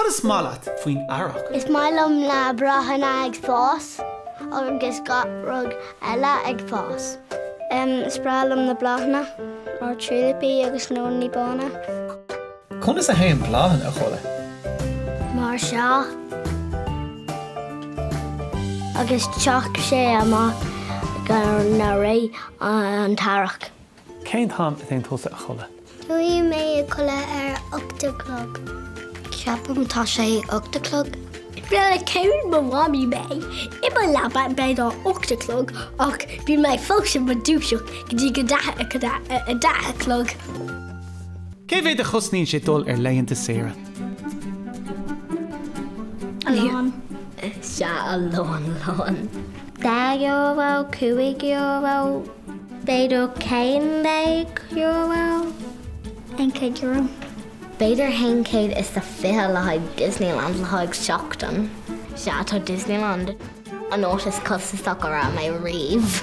Cad is maith leat faoin earrach? Is maith liom na bláthanna ag fás agus gach rud eile ag fás. Is breá liom na bláthanna, mar tiúilipí agus nóiníní bána. Conas a théann bláthanna a chodladh? Mar seo. Agus teacht sé amach go rith an t-earrach. Cén t-am a théann tusa a chodladh? Chuaigh mé a codladh ar 8 a chlog. Ceapaim tá sé 8 a chlog. Bhuel cuireann mo mhamaí mé i mo leaba b'fhéidir 8 a chlog ach bíonn mé fós i mo dúiseacht go dtí go 10 a chlog. Cé mhéad a chosnaíonn sé dul ar laethanta saoire? A lán. Sea, a lán, a lán. €10, €5. B'fhéidir €11? €100. B'fhéidir 120 le haghaidh Disneyland le haghaidh seachtain. Sea, tá Disneyland an áit is costasach a raibh mé riamh.